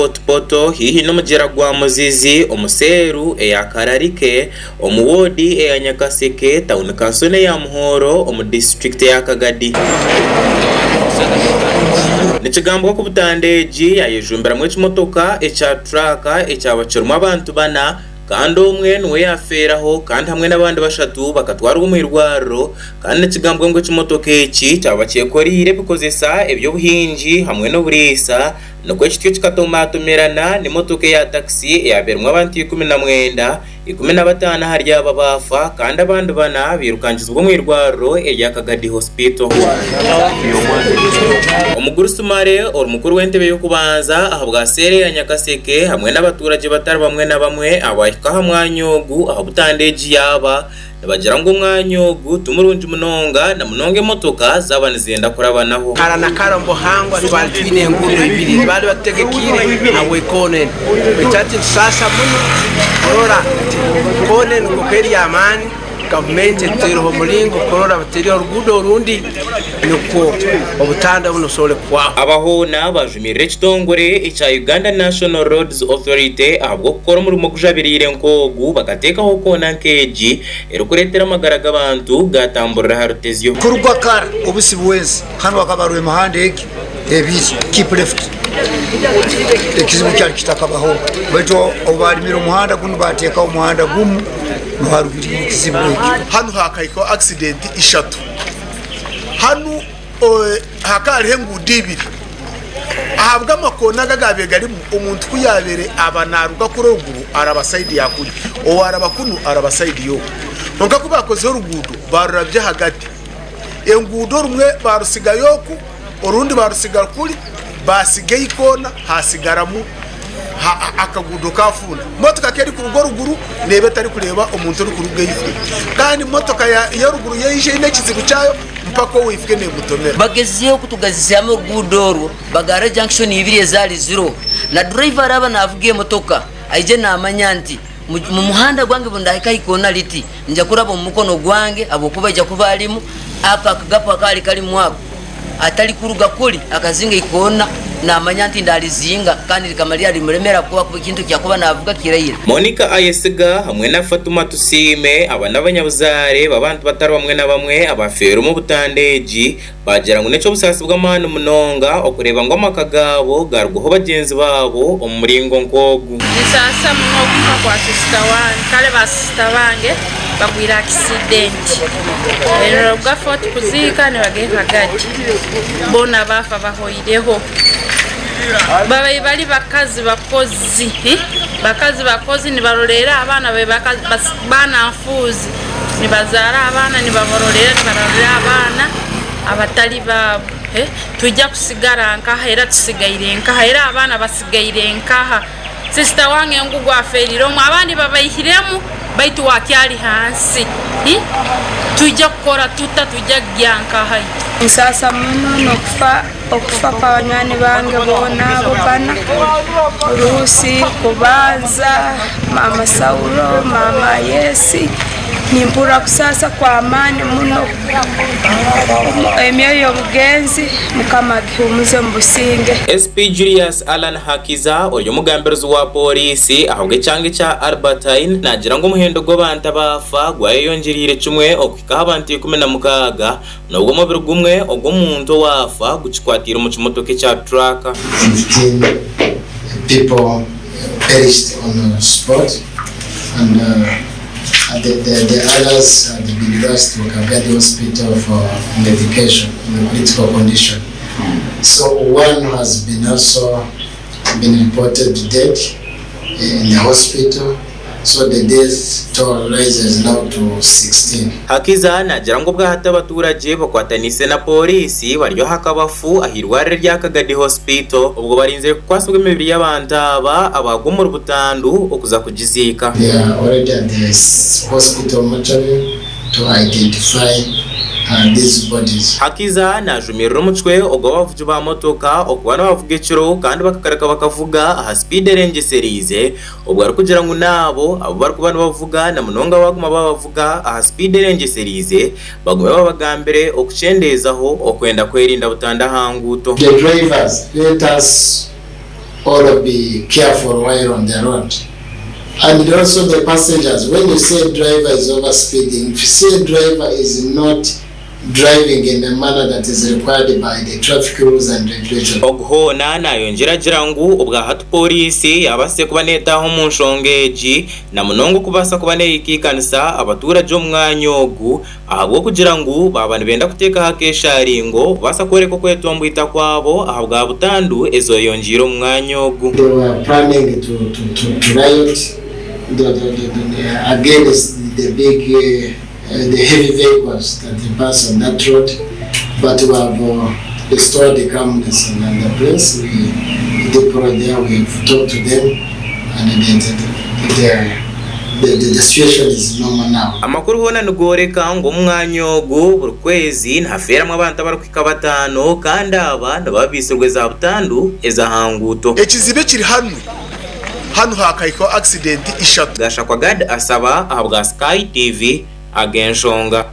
Fort Portal haihi n'omugyera gwa Muzizi omu seeru eya Kararike omu woodi eya Nyakaseke, tauni kansoni eya Muhoro omu disiturikiti eya Kagadi. Nikigambwa ku butanda egi yayejumbiramu ekimotoka ekya turaka ekyaba kirimu abantu bana kandi omwe niwe yafeeraho kandi hamwe n'abandi bashatu bakatwarwa omu irwariro kandi nikigambwa ngu ekimotoka eki kyaba kyekoreire ebikozesa eby'obuhingi hamwe n'oburiisa nikwo kityo kikatomaatomerana n'emotoka eya takisi eyaaba erimu abantu 19, 15 ahari aba baafa kandi abandi bana bairukangizibwa omu irwariro erya Kagadi Hospital. Omugurusi Male ori mukuru w'entebe y'okubanza ahabwa seeri eya Nyakaseke hamwe n'abaturagye batari bamwe na bamwe abahika aha mwanya ogu aha butanda egi yaaba nibagira ngu omwanya ogu timurungi munonga na munonga emotoka zaaba nizenda kurabanaho. Kara na kara omu buhangwa twali twine enguudo ibiri ezi baali batutegekiire habw'ekoona enu. Baitu hati nitusaasa muno kurora nti koona enu nk'oku eri y'amaani, gavumenti etutaireho omulingo kurora bataireho oruguudo orundi nukwo obutanda bunu busobole kuhwaho. Aba hoona bajumirire ekitongore ekya Uganda National Roads Authority ahabw'okukora omurimo ogujabiriire nk'ogu bakateekaho koona nk'egi erikureetera amagara g'abantu gaatamburira aha rutezyo. Kuruga kara obusi bw'ensi hanu hakaba hariho emihanda egi ebiri, keep left, ekizibu kyali kitakabahoga baitu obu baarimire omuhanda gunu baateekaho omuhanda gumu nuho harugiriire ekizibu eki. Hanu hakahikaho akisidenti ishatu. Hanu hakaba hariho enguudo ibiri. Ahabw'amakoona aga agaabaire garimu, omuntu ku yaabaire aba naaruga kuri oruguru araba sayidi ya kuri, owaaraba kunu araba sayidi y'oku. Kwonka ku baakozireho oruguudo baarurabya ahagati. Enguudo orumwe baarutsigayo oku, orundi baarutsiga kuri, baatsiga eikoona haatsigaramu akaguudo kaafunda. Motoka ku erikuruga oruguru neeba etarikureeba omuntu orikuruga eifo. Kandi motoka y'oruguru yaija eine ekizibu kyayo mpaka owaifo neemutomera. Bagezizeho kutugazisyamu oruguudo orwo bagarra junction ibiri ezaali ziroho. Na driver araaba naavuga emotoka aije naamanya nti mu muhanda gwange obu ndahika aha ikoona riti nja kuraba omu mukono gwange habwokuba aija kuba arimu ako akagapu akaali karimu ako. Atarikuruga kuri akazinga eikoona, naamanya nti ndaarizinga kandi rikamarira rimuremera kuba kuba ekintu eki akuba naavuga kiraire. Monica Ayesiga hamwe na Fatuma Tusiime aba n'abanyabuzaare b'abantu batari bamwe na bamwe abafeera omu butanda egi baagira ngu n'eky'obusaasi bw'amaani munonga okureeba ngu amaka gaabo gaarugwaho bagyenzi baabo omu muringo nk'ogu. Ninsaasa muno okufa kwa sisita wange kare ba sisita bange bagwire akisidenti nibaruga Fort kuziika nibagenda Kagadi boona baafa bahoireho babaire bari bakazi bakozi bakazi bakozi nibaroreera abaana baana nfuuzi nibazaara abaana nibabaroreera nibaroreera abaana abatari baabo twija kusigara nkaha era tusigaire nkaha era abaana basigaire nkaha. Sisita wange ngugu afeerire omu, abandi babaihiremu baitu we akyali hansi. Twija kukora tuta? Twija kugya nkaha itwe? Ninsaasa muno n'okufa okufa kwa banywani bange boona abo bana, Ruusi, Kubanza, maama Saulo, maama Yesi. Nimpurra kusaasa kw'amaani muno. Emyoyo y'omugenzi Mukama agihumuze omu businge. SP Julius Allan Hakiza ori omugambirizi wa Pooriisi ahabw'ekyanga ekya Albertine naagira ngu omuhendo gw'abantu abaafa gwayeyongyereire kimwe okuhika aha bantu 16 n'obwo omubiri gumwe ogw'omuntu owaafa gukikwatiire omu kimotoka ekya turaka. 15 people perished on the spot and the, the, the others had been rushed to Kagadi Hospital for medication in a critical condition. So one has been also been reported dead in the hospital. So the death toll rises now to 16. Hakiza naagira ngu obwahati abaturagye bakwataniise na pooriisi bari aha kabafu ah'eirwariro erya Kagadi Hospital obwo barinzire kukwasibwa emibiri y'abantu aba abaagwa omuri butandu okuza kugiziika. They are already at the hospital mortuary to identify these bodies. Hakiza naajumirira omucwe ogw'abavugi ba motoka okuba nibavuga ekiro kandi bakakareka bakavuga aha sipiidi erengyesereize obwo arikugira ngu n'abo abu barikuba nibavuga na munonga baaguma babavuga aha sipiidi erengyesereize bagume babagambire okukyendeezaho okwenda kwerinda butanda aha nguuto. The drivers let us. all be careful while on the road. And also the passengers, when you see a driver is over speeding, if you see a driver is not driving in a manner that is required by the traffic rules and regulations. Ogu hoona nayongyera agira ngu obwahati pooriisi yabaasize kuba netaaha omu nshonga egi na munonga okubaasa kuba neyikaikanisa abaturagye omu mwanya ogu ahabw'okugira ngu baaba nibenda kuteekaho akeesharingo kubaasa kworeka okwetomboita kwabo ahabwa butandu ezoyongyeire omu mwanya ogu. They were planning to, to, to, to riot the, the, the, the, against the big, uh, the heavy vehicles that they pass on that road, but we have uh, restored the calmness in the place. We deployed there, we have talked to them, and the, the, the, the, the, the situation is normal now. Amakuru hoona nigooreka ngu omu mwanya ogu buri kwezi nihafeeramu abantu abarikuhika bataano kandi aba nibaba baitsirwe za butandu ez'aha nguuto. Ekizibu ekiri hanu, hanu haakahikaho accident ishatu. Gashakwa Gad asaba ahabwa Sky TV ag'enshonga.